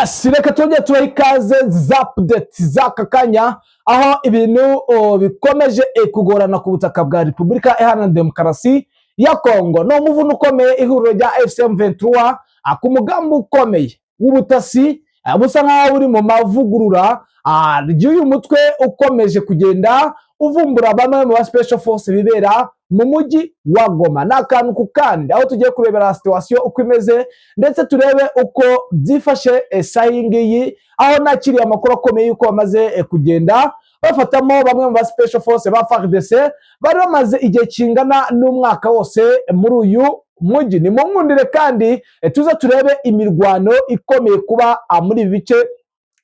Yes, reka tujye tubaha ikaze za update z'aka kanya, aho ibintu bikomeje kugorana ku butaka bwa Repubulika Iharanira Demokarasi ya Kongo. Ni umuvuno ukomeye, ihuriro rya AFC M23 ku mugambi ukomeye w'ubutasi busa nk'aho buri mu mavugurura ry'uyu mutwe ukomeje kugenda uvumbura bamwe mu ba special force bibera mu mujyi wa Goma. Ni akantu ku kandi, aho tugiye kurebera situation uko imeze, ndetse turebe uko byifashe saha iyi ngiyi, aho nakiriye amakuru akomeye y'uko bamaze kugenda bafatamo bamwe mu ba special force ba FARDC bari bamaze igihe kingana n'umwaka wose muri uyu mujyi. Ni mu nkundire kandi tuze turebe imirwano ikomeye kuba muri ibi bice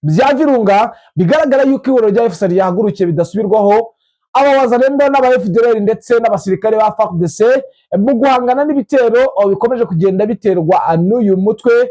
bya Virunga. Bigaragara yuko ihuriro rya FCR ryahagurukiye bidasubirwaho aba Wazalendo n'aba FDLR ndetse n'abasirikare ba FARDC mu guhangana n'ibitero bikomeje kugenda biterwa n'uyu mutwe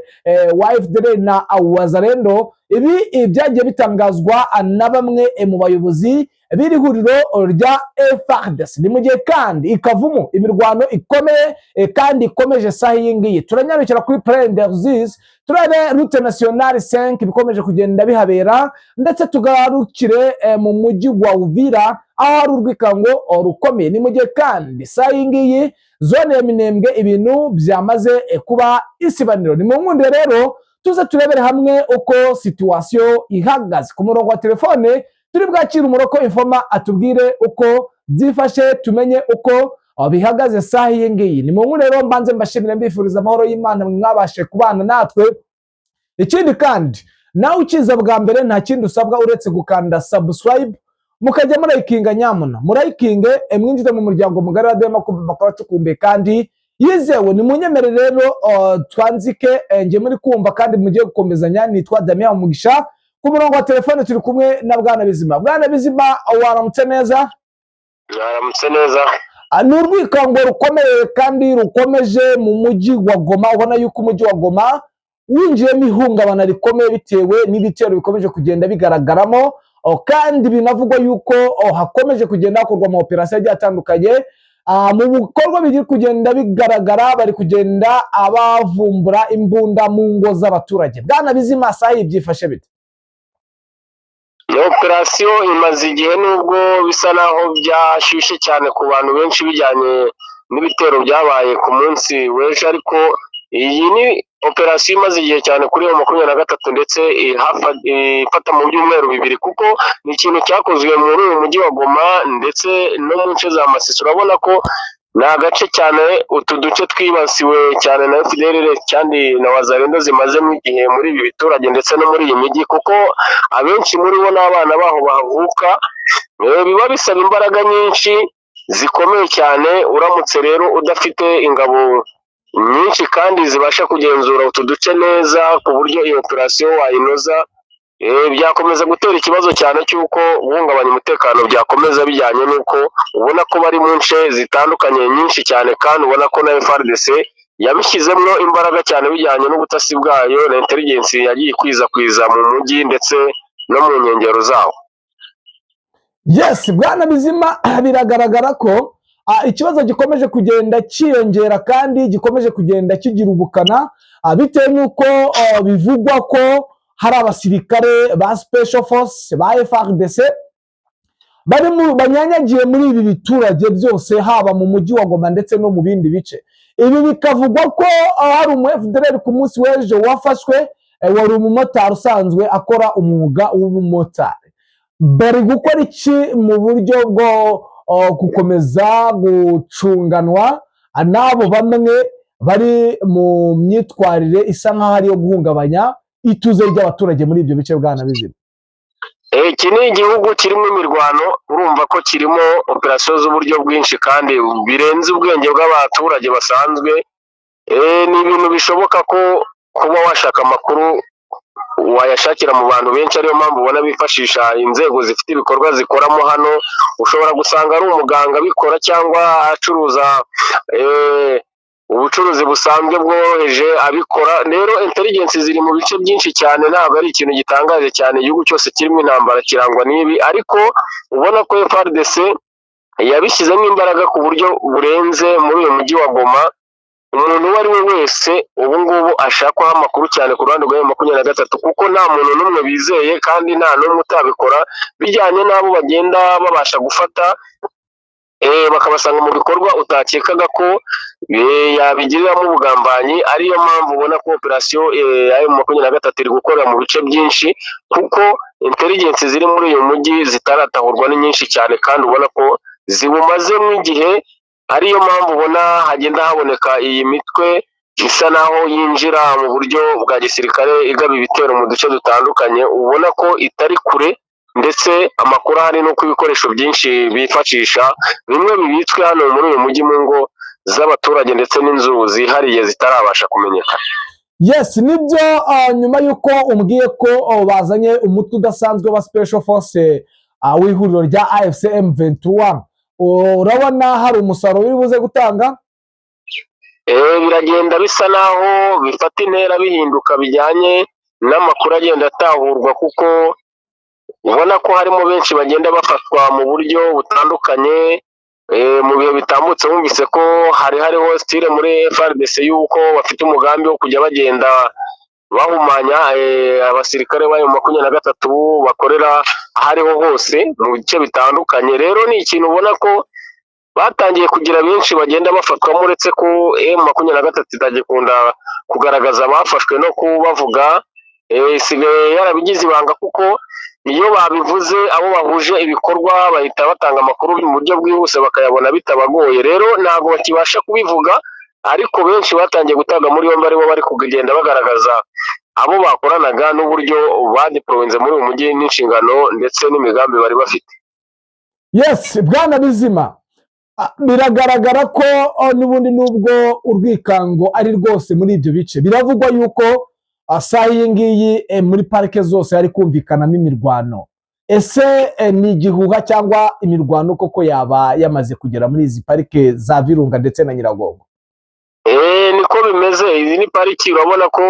wa FDLR na Wazalendo. Ibi byagiye bitangazwa na bamwe mu bayobozi b'iri huriro rya FARDC. Ni mu gihe kandi ikavumu imirwano ikomeye kandi ikomeje saha iyi ngiyi. Turanyarukira kuri Plaine de Ruzizi, turebe route nationale 5 bikomeje kugenda bihabera, ndetse tugarukire mu mujyi wa Uvira, aho hari urwikango rukomeye. Ni mu gihe kandi saha iyi ngiyi zone ya Minembwe ibintu byamaze kuba isibaniro. Ni mu nkundire rero tuze turebere hamwe uko situation ihagaze. Ku murongo wa telefone turi bwakire umuroko informer, atubwire uko byifashe, tumenye uko bihagaze saha iyi ngiyi. Ni mu nkundire rero mbanze mbashimire, mbifuriza amahoro y'Imana mwabashe kubana natwe. Ikindi kandi, nawe ukiza bwa mbere, nta kindi usabwa uretse gukanda subscribe, mukajya murayikinga. Nyamuna murayikinge, mwinjire mu muryango mugari wa Dema kumva amakuru acukumbuye kandi yizewe. Ni munyemere rero twanzike. Njye muri kumva kandi mugiye gukomezanya nitwa Damian Mugisha. Ku murongo wa telefone turi kumwe na Bwana Bizima. Bwana Bizima, waramutse neza? Mwaramutse neza. Ni urwikango rukomeye kandi rukomeje mu mujyi wa Goma. Ubona yuko umujyi wa Goma winjiyemo ihungabana rikomeye bitewe n'ibitero bikomeje kugenda bigaragaramo, kandi binavugwa yuko hakomeje kugenda hakorwa ama operasiyo agiye atandukanye. Mu bikorwa biri kugenda bigaragara, bari kugenda abavumbura imbunda mu ngo z'abaturage. Bwana Bizima, sahi byifashe bite? Ni operasiyo imaze igihe, nubwo bisa naho byashyushye cyane ku bantu benshi bijyanye n'ibitero byabaye ku munsi w'ejo, ariko iyi ni operasiyo imaze igihe cyane kuri iyo 23, ndetse ifata mu byumweru 2, kuko ni ikintu cyakozwe muri uyu mujyi wa Goma ndetse no mu nce za Masisi. Urabona ko ni agace cyane, utu duce twibasiwe cyane na FDLR kandi na Wazalendo zimazemo igihe muri ibi biturage ndetse no muri iyi mijyi, kuko abenshi muri bo n'abana baho bahavuka. Biba bisaba imbaraga nyinshi zikomeye cyane. Uramutse rero udafite ingabo nyinshi kandi zibasha kugenzura utu duce neza ku buryo iyo operasiyo wayinoza, byakomeza gutera ikibazo cyane cy'uko guhungabanya umutekano byakomeza, bijyanye n'uko ubona ko bari mu nce zitandukanye nyinshi cyane, kandi ubona ko na FARDC yabishyizemo imbaraga cyane bijyanye n'ubutasi bwayo na intelligence yagiye ikwirakwiza mu mujyi ndetse no mu nkengero zawo. Yes, Bwana Bizima, biragaragara ko ikibazo gikomeje kugenda cyiyongera kandi gikomeje kugenda kigira ubukana, bitewe n'uko bivugwa ko hari abasirikare ba special force ba FARDC bari banyanyagiye muri ibi biturage byose, haba mu mujyi wa Goma ndetse no mu bindi bice. Ibi bikavugwa ko hari umu FDLR ku munsi w'ejo wafashwe, wari umumotari usanzwe akora umwuga w'ubumotari. Bari gukora iki mu buryo bwo gukomeza gucunganwa n'abo bamwe bari mu myitwarire isa nk'aho ari iyo guhungabanya ituze ry'abaturage muri ibyo bice, Bwana Bizima? Iki ni igihugu kirimo imirwano, urumva ko kirimo operasiyo z'uburyo bwinshi kandi birenze ubwenge bw'abaturage basanzwe. Ni ibintu bishoboka ko kuba washaka amakuru wayashakira mu bantu benshi, ariyo mpamvu ubona bifashisha inzego zifite ibikorwa zikoramo hano. Ushobora gusanga ari umuganga abikora cyangwa acuruza ubucuruzi busanzwe bworoheje abikora. Rero intelligence ziri mu bice byinshi cyane, ntabwo ari ikintu gitangaje cyane. Igihugu cyose kirimo intambara kirangwa n'ibi, ariko ubona ko FARDC yabishyizemo imbaraga ku buryo burenze muri uyu mujyi wa Goma. Umuntu uwo ari we wese ubu ngubu ashakwaho amakuru cyane ku ruhande rwa M23, kuko nta muntu n'umwe bizeye kandi nta n'umwe utabikora, bijyanye n'abo bagenda babasha gufata, bakabasanga mu bikorwa utakekaga ko yabigiriramo ubugambanyi. Ariyo mpamvu ubona ko operasiyo ya M23 iri gukorera mu bice byinshi, kuko intelligence ziri muri uyu mujyi zitaratahurwa ni nyinshi cyane, kandi ubona ko ziwumazemo igihe. Ariyo mpamvu ubona hagenda haboneka iyi mitwe isa naho yinjira mu buryo bwa gisirikare, igaba ibitero mu duce dutandukanye, ubona ko itari kure. Ndetse amakuru ahari ni uko ibikoresho byinshi bifashisha bimwe bibitswe hano muri uyu mujyi mu ngo z'abaturage ndetse n'inzu zihariye zitarabasha kumenyekana. Yes, nibyo. Nyuma y'uko umbwiye ko bazanye umutwe udasanzwe wa special force w'ihuriro rya AFC M23, urabona hari umusaruro uri buze gutanga? Biragenda bisa naho bifata intera, bihinduka bijyanye n'amakuru agenda atahurwa, kuko ubona ko harimo benshi bagenda bafatwa mu buryo butandukanye. Mu bihe bitambutse wumvise ko hari hariho style muri FARDC y'uko bafite umugambi wo kujya bagenda bahumanya abasirikare bayo 23 bakorera aho ariho hose mu bice bitandukanye. Rero ni ikintu ubona ko batangiye kugira benshi bagenda bafatwamo, uretse ko M23 itagikunda kugaragaza abafashwe no kubavuga, isigaye yarabigize ibanga, kuko iyo babivuze abo bahuje ibikorwa bahita batanga amakuru mu buryo bwihuse, bakayabona bitabagoye. Rero ntabwo bakibasha kubivuga, ariko benshi batangiye gutabwa muri yombi aribo bari kugenda bagaragaza abo bakoranaga n'uburyo badeployinze muri uyu mujyi n'inshingano ndetse n'imigambi bari bafite. Yes, bwana Bizima, biragaragara ko n'ubundi nubwo urwikango ari rwose muri ibyo bice, biravugwa yuko saha iyi ngiyi muri parike zose hari kumvikanamo imirwano. Ese ni igihuha cyangwa imirwano koko yaba yamaze kugera muri izi parike za Virunga ndetse na Nyiragongo? Niko bimeze. Izi ni pariki, urabona ko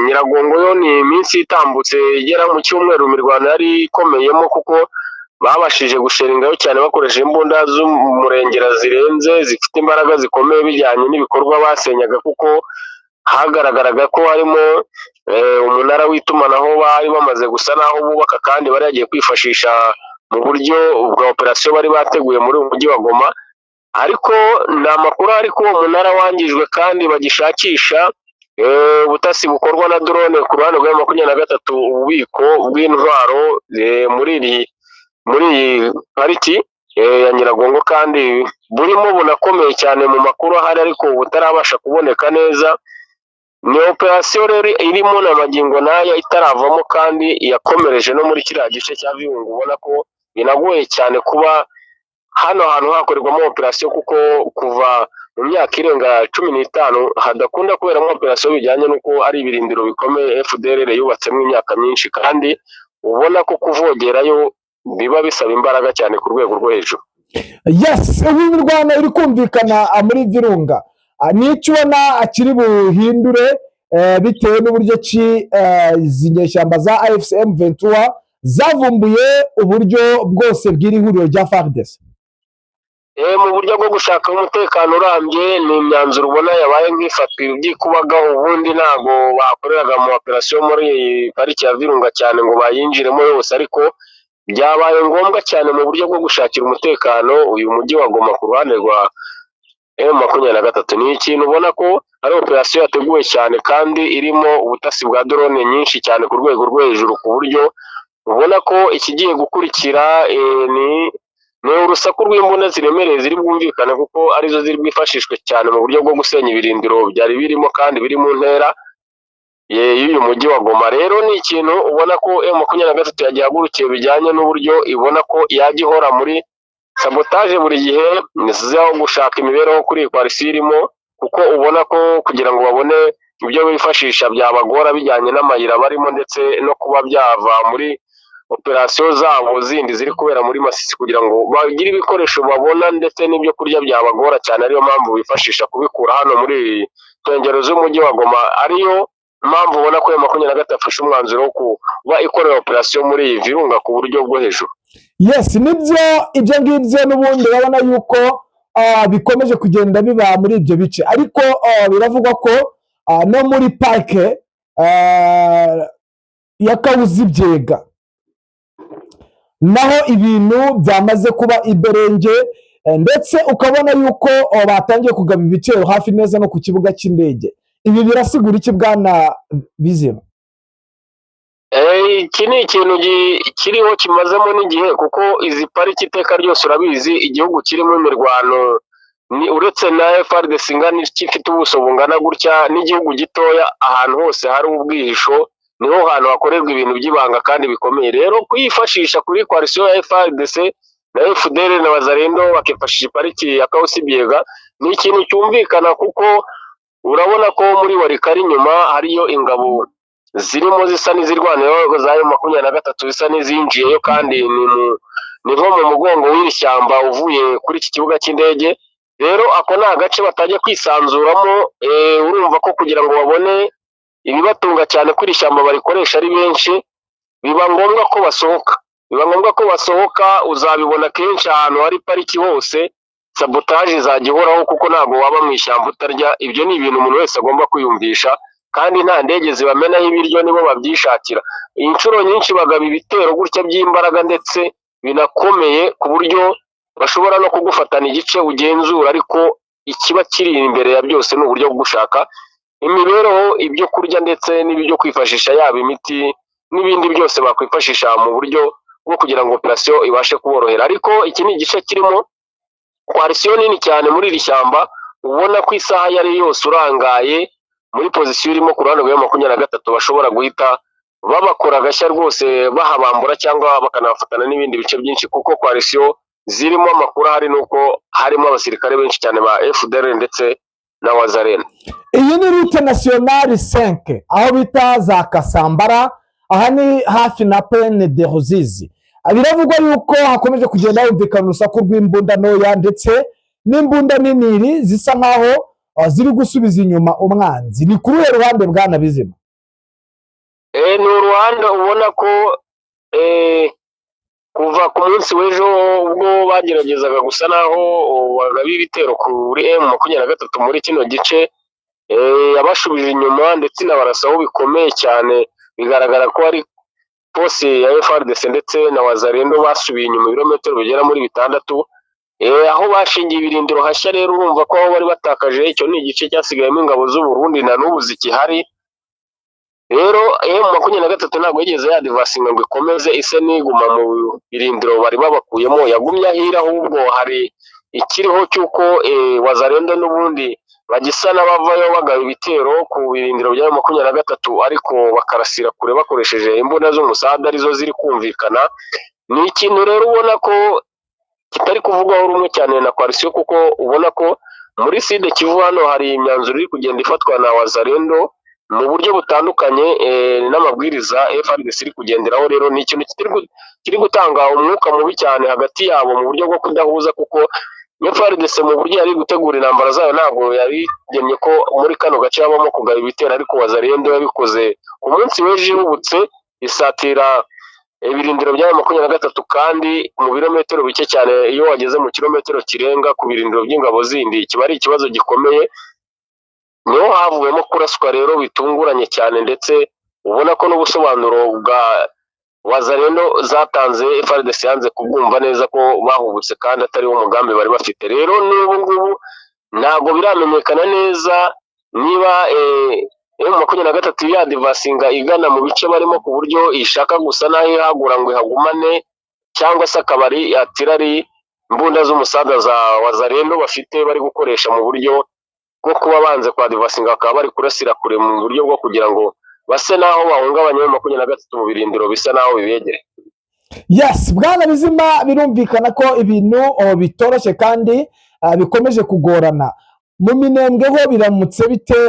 Nyiragongo yo ni iminsi itambutse igera mu cyumweru imirwano yari ikomeyemo, kuko babashije gusheringayo cyane bakoresheje imbunda z'umurengera zirenze, zifite imbaraga zikomeye, bijyanye n'ibikorwa basenyaga, kuko hagaragaraga ko harimo umunara w'itumanaho bari bamaze gusa naho bubaka, kandi bari bagiye kwifashisha mu buryo bwa operasiyo bari bateguye muri uyu mujyi wa Goma. Ariko ni amakuru ahari ko uwo munara wangijwe kandi bagishakisha ubutasi bukorwa na drone ku ruhande rwa 23, ububiko bw'intwaro muri iyi pariki ya Nyiragongo, kandi burimo bunakomeye cyane mu makuru ahari, ariko butarabasha kuboneka neza. Ni operasiyo rero irimo na magingo n'aya itaravamo, kandi yakomereje no muri kiriya gice cya Virunga. Ubona ko binagoye cyane kuba hano hantu hakorerwamo operasiyo, kuko kuva mu myaka irenga 15 hadakunda kuberamo operasiyo, bijyanye n'uko ari ibirindiro bikomeye FDLR yubatsemo imyaka myinshi, kandi ubona ko kuvogerayo biba bisaba imbaraga cyane ku rwego rwo hejuru. Yes, ubu imirwano iri kumvikana muri Virunga. Ni icyo ubona akiri buhindure bitewe n'uburyo ki izi nyeshyamba za AFC M23 zavumbuye uburyo bwose bw'iri huriro rya FARDC? Mu buryo bwo gushaka umutekano urambye, ni imyanzuro ubona yabaye nk'ifatwa byikubagaho. Ubundi ntabwo bakoreraga mu operasiyo muri iyi pariki ya Virunga cyane ngo bayinjiremo yose, ariko byabaye ngombwa cyane mu buryo bwo gushakira umutekano uyu mujyi wa Goma ku ruhande rwa M23. Ni ikintu ubona ko ari operasiyo yateguwe cyane kandi irimo ubutasi bwa drone nyinshi cyane ku rwego rwo hejuru, ku buryo ubona ko ikigiye gukurikira ni urusaku rw'imbunda ziremereye ziri bwumvikane, kuko arizo ziri bwifashishwe cyane mu buryo bwo gusenya ibirindiro byari birimo kandi biri mu ntera y'uyu mujyi wa Goma. Rero ni ikintu ubona ko M23 yagihagurukiye, bijyanye n'uburyo ibona ko yajya ihora muri sabotage buri gihe zo gushaka imibereho kuri iyi coalition irimo, kuko ubona ko kugira ngo babone ibyo bifashisha byabagora, bijyanye n'amayira barimo ndetse no kuba byava muri operasiyo zabo zindi ziri kubera muri Masisi. Kugira ngo bagire ibikoresho babona ndetse n'ibyo kurya byabagora cyane, ariyo mpamvu bifashisha kubikura hano muri nkengero z'umujyi wa Goma, ariyo mpamvu ubona ko M23 yafashe umwanzuro wo kuba ikorera operasiyo muri iyi Virunga ku buryo bwo hejuru. Yes, nibyo, ibyo ngibyo n'ubundi urabona yuko bikomeje kugenda biba muri ibyo bice, ariko biravugwa ko no muri parike ya Kahuzi-Biega naho ibintu byamaze kuba iberenge, ndetse ukabona yuko batangiye kugaba ibitero hafi neza no ku kibuga cy'indege. Ibi birasigura iki, bwana Bizima? Iki ni ikintu kiriho kimazemo n'igihe, kuko izi pariki iteka ryose urabizi, igihugu kirimo imirwano ni uretse na FARDC ingana iki, ifite ubuso bungana gutya, n'igihugu gitoya, ahantu hose hari ubwihisho niho hantu hakorerwa ibintu by'ibanga kandi bikomeye. Rero kuyifashisha kuri coalition ya FARDC na FDLR na Wazalendo, bakifashisha pariki ya Kahuzi-Biega, ni ikintu cyumvikana, kuko urabona ko muri Walikale inyuma hariyo ingabo zirimo zisa n'izirwanira za M23, zisa n'izinjiyeyo, kandi ni nko mu mugongo w'iri shyamba uvuye kuri iki kibuga cy'indege. Rero ako ni agace batajya kwisanzuramo. Urumva ko kugira ngo babone ibibatunga, cyane ko iri shyamba barikoresha ari benshi, biba ngombwa ko basohoka, biba ngombwa ko basohoka. Uzabibona kenshi ahantu hari pariki hose sabotage izajya ihoraho, kuko ntabwo waba mu ishyamba utarya. Ibyo ni ibintu umuntu wese agomba kwiyumvisha, kandi nta ndege zibamenaho ibiryo, nibo babyishakira. Inshuro nyinshi bagaba ibitero gutya by'imbaraga ndetse binakomeye, ku buryo bashobora no kugufatana igice ugenzura, ariko ikiba kiri imbere ya byose ni uburyo bwo gushaka imibereho, ibyo kurya ndetse n'ibyo kwifashisha, yaba imiti n'ibindi byose bakwifashisha mu buryo bwo kugira ngo operasiyo ibashe kuborohera. Ariko iki ni igice kirimo coalition nini cyane muri iri shyamba, ubona ko isaha iyo ari yo yose urangaye muri position irimo ku ruhande rwa 23, bashobora guhita babakora agashya rwose, bahabambura cyangwa bakanabafatana n'ibindi bice byinshi, kuko coalition zirimo, amakuru ahari ni uko harimo abasirikare benshi cyane ba FDLR ndetse na Wazalendo. Iyi ni route nationale 5, aho bita za Kasambara. Aha ni hafi na Plaine de Ruzizi. Biravugwa yuko hakomeje kugenda humvikana urusaku rw'imbunda ntoya ndetse n'imbunda nini zisa nkaho ziri gusubiza inyuma umwanzi. Ni kuri uruhe ruhande, bwana Bizima? Ni uruhande ubona ko kuva ku munsi w'ejo, ubwo bageragezaga gusa naho bagaba ibitero kuri M23 muri kino gice, yabashubije inyuma ndetse inabarasaho bikomeye cyane. Bigaragara ko ari force ya FARDC ndetse na Wazalendo basubiye inyuma ibirometero bigera muri 6, aho bashingiye ibirindiro hashya. Rero urumva ko aho bari batakaje, icyo ni igice cyasigayemo ingabo z'u Burundi na n'ubu zikihari. Rero M23 ntabwo yigeze yadivasinga ngo ikomeze ise n'iguma mu birindiro bari babakuyemo, yagumye ahira. Ahubwo hari ikiriho cy'uko Wazalendo n'ubundi bagisa n'abavayo bagaba ibitero ku birindiro bya M23, ariko bakarasira kure bakoresheje imbunda z'umusada, arizo ziri kumvikana. Ni ikintu rero ubona ko kitari kuvugwaho rumwe cyane na coalition, kuko ubona ko muri Sud Kivu hano hari imyanzuro iri kugenda ifatwa na Wazalendo mu buryo butandukanye n'amabwiriza FARDC iri kugenderaho. Rero ni ikintu kiri gutanga umwuka mubi cyane hagati yabo mu buryo bwo kudahuza, kuko FARDC mu buryo yari gutegura intambara zayo ntabwo yabigennye ko muri kano gace habamo kugaba ibitero, ariko Wazalendo yabikoze ku munsi w'ejo ihubutse isatira ibirindiro bya 23, kandi mu birometero bike cyane. Iyo wageze mu kilometero kirenga ku birindiro by'ingabo zindi, kiba ari ikibazo gikomeye. Niho havuyemo kuraswa rero bitunguranye cyane, ndetse ubona ko n'ubusobanuro bwa Wazalendo zatanze FARDC yanze kubwumva neza, ko bahubutse kandi atari wo mugambi bari bafite. Rero n'ubu ngubu ntabwo biramenyekana neza niba M23 yadivasinga igana mu bice barimo ku buryo ishaka gusa n'aho ihagura ngo ihagumane, cyangwa se akaba ari artillery, imbunda z'umusaga za Wazalendo bafite bari gukoresha mu buryo bwo kuba banze kwadivasinga, bakaba bari kurasira kure mu buryo bwo kugira ngo base n'aho bahungabanya M23 mu birindiro bisa n'aho bibegereye. Yes, bwana Bizima, birumvikana ko ibintu bitoroshye kandi bikomeje kugorana. Mu Minembwe ho biramutse bite,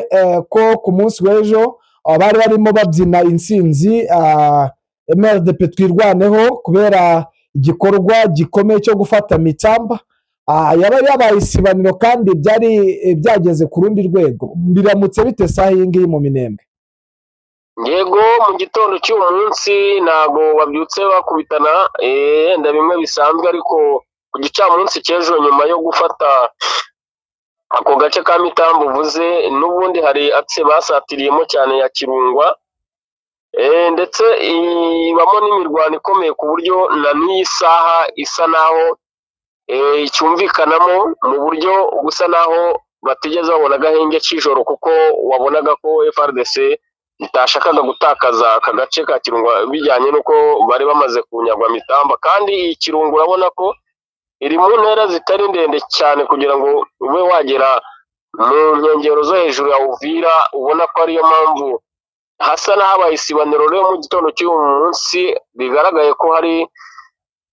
ko ku munsi w'ejo bari barimo babyina intsinzi, MRDP Twirwaneho, kubera igikorwa gikomeye cyo gufata Mitamba? Yaba yabaye isibaniro kandi byari byageze ku rundi rwego. Biramutse bite saha iyi ngiyi mu Minembwe? Yego, mu gitondo cy'uwo munsi ntabwo babyutse bakubitana, yenda bimwe bisanzwe, ariko Ku gicamunsi cy'ejo, nyuma yo gufata ako gace ka Mitambo uvuze, n'ubundi hari atse basatiriyemo cyane ya Kirungwa, ndetse ibamo n'imirwano ikomeye, ku buryo na n'iyi saha isa naho icyumvikanamo mu buryo busa naho batigeze babona agahenge k'ijoro, kuko wabonaga ko FARDC itashakaga gutakaza aka gace ka Kirungwa bijyanye n'uko bari bamaze kunyagwa Mitamba. Kandi iyi Kirungu urabona ko iri mu ntera zitari ndende cyane kugira ngo ube wagera mu nkengero zo hejuru ya Uvira. Ubona ko ariyo mpamvu hasa n'ahabaye isibaniro. Rero mu gitondo cy'uyu munsi bigaragaye ko hari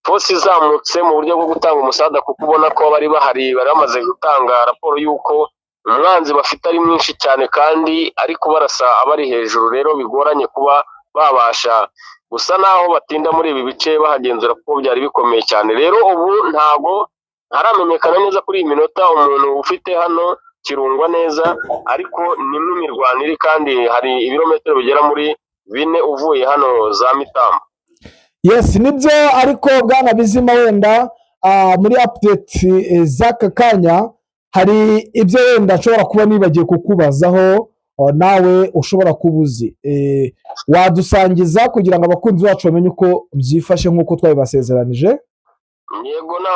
force izamutse mu buryo bwo gutanga umusada, kuko ubona ko bari bahari bari bamaze gutanga raporo y'uko umwanzi bafite ari mwinshi cyane kandi ari kubarasa abari hejuru. Rero bigoranye kuba babasha gusa naho batinda muri ibi bice bahagenzura, kuko byari bikomeye cyane. Rero ubu ntago haramenyekana neza kuri iyi minota umuntu ufite hano Kirungwa neza, ariko nimwe imirwano iri, kandi hari ibirometero bigera muri 4 uvuye hano za Mitamba. Yes, nibyo. Ariko bwana Bizima, wenda muri update z'aka kanya hari ibyo wenda nshobora kuba nibagiwe kukubazaho, nawe ushobora kuba uzi, wadusangiza kugira ngo abakunzi bacu bamenye uko byifashe nk'uko twabibasezeranije. Yego, ni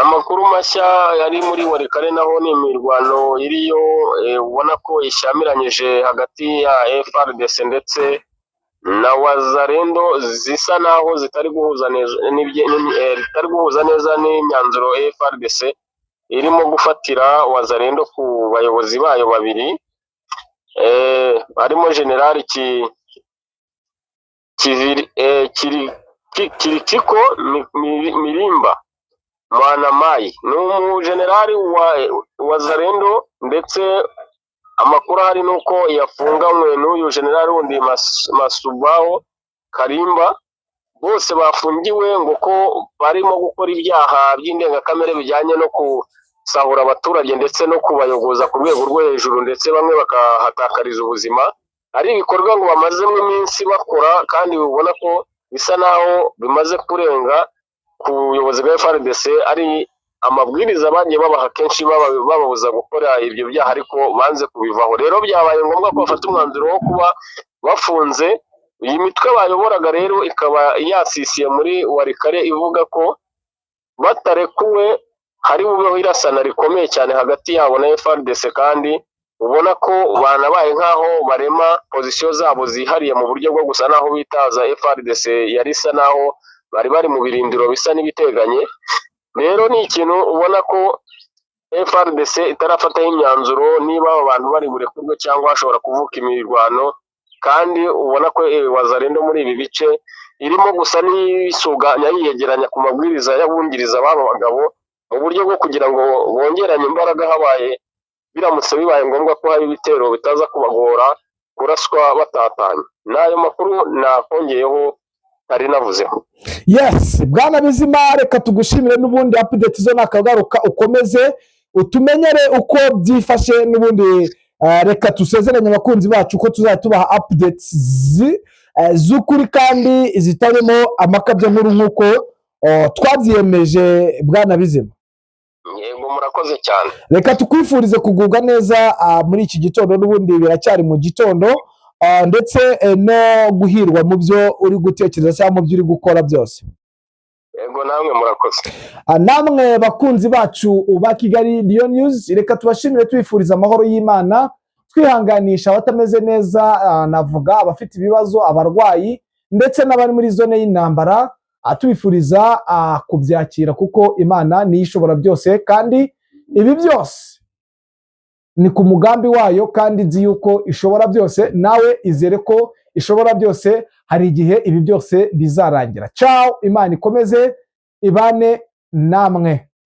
amakuru mashya yari muri Walikale. Naho ni imirwano iriyo, ubona ko ishyamiranyije hagati ya FARDC ndetse na Wazalendo, zisa naho zitari guhuza neza n'imyanzuro FARDC irimo gufatira Wazalendo ku bayobozi bayo babiri, harimo General Kirikiko Mirimba Mwanamayi, ni umujenerali wa Wazalendo, ndetse amakuru ahari ni uko yafunganywe n'uyu generali wundi Masubaho Karimba. Bose bafungiwe ngo ko barimo gukora ibyaha by'indengakamere bijyanye no gusahura abaturage ndetse no kubayogoza ku rwego rwo hejuru, ndetse bamwe bakahatakariza ubuzima. Ari ibikorwa ngo bamazemo iminsi bakora, kandi ubona ko bisa naho bimaze kurenga ku buyobozi bwa FARDC. Ari amabwiriza bagiye babaha kenshi bababuza gukora ibyo byaha, ariko banze kubivaho. Rero byabaye ngombwa ko bafata umwanzuro wo kuba bafunze iyi mitwe bayoboraga. Rero ikaba yasisiye muri Walikale ivuga ko batarekuwe hari bubeho irasana rikomeye cyane hagati yabo na FARDC, kandi ubona ko banabaye nk'aho barema position zabo zihariye mu buryo bwo gusa naho bitaza FARDC yari isa naho bari bari mu birindiro bisa n'ibiteganye. Rero ni ikintu ubona ko FARDC itarafataho imyanzuro niba aba bantu bari burekurwe cyangwa hashobora kuvuka imirwano, kandi ubona ko Wazalendo muri ibi bice irimo gusa n'isuganya, yiyegeranya ku mabwiriza y'abungiriza b'aba bagabo mu buryo bwo kugira ngo bongeranye imbaraga, habaye biramutse bibaye ngombwa ko hari ibitero bitaza kubagora kuraswa batatanye. N'ayo makuru nakongeyeho nari navuzeho. Yes, bwana Bizima, reka tugushimire. N'ubundi update zo nakagaruka, ukomeze utumenyere uko byifashe. N'ubundi reka tusezeranye abakunzi bacu ko tuzajya tubaha updates z'ukuri kandi zitarimo amakabya nkuru nk'uko twabyiyemeje, bwana Bizima. Yego, murakoze cyane. Reka tukwifurize kugubwa neza muri iki gitondo, n'ubundi biracyari mu gitondo, ndetse no guhirwa mu byo uri gutekereza cyangwa mu byo uri gukora byose. Yego, namwe murakoze. Namwe bakunzi bacu ba Kigali Lion News, reka tubashimire, tubifuriza amahoro y'Imana, twihanganisha abatameze neza, navuga abafite ibibazo, abarwayi ndetse n'abari muri zone y'intambara, tubifuriza kubyakira kuko Imana niyo ishobora byose, kandi ibi byose ni ku mugambi wayo, kandi nzi yuko ishobora byose. Nawe izere ko ishobora byose, hari igihe ibi byose bizarangira. Ciao, Imana ikomeze ibane namwe.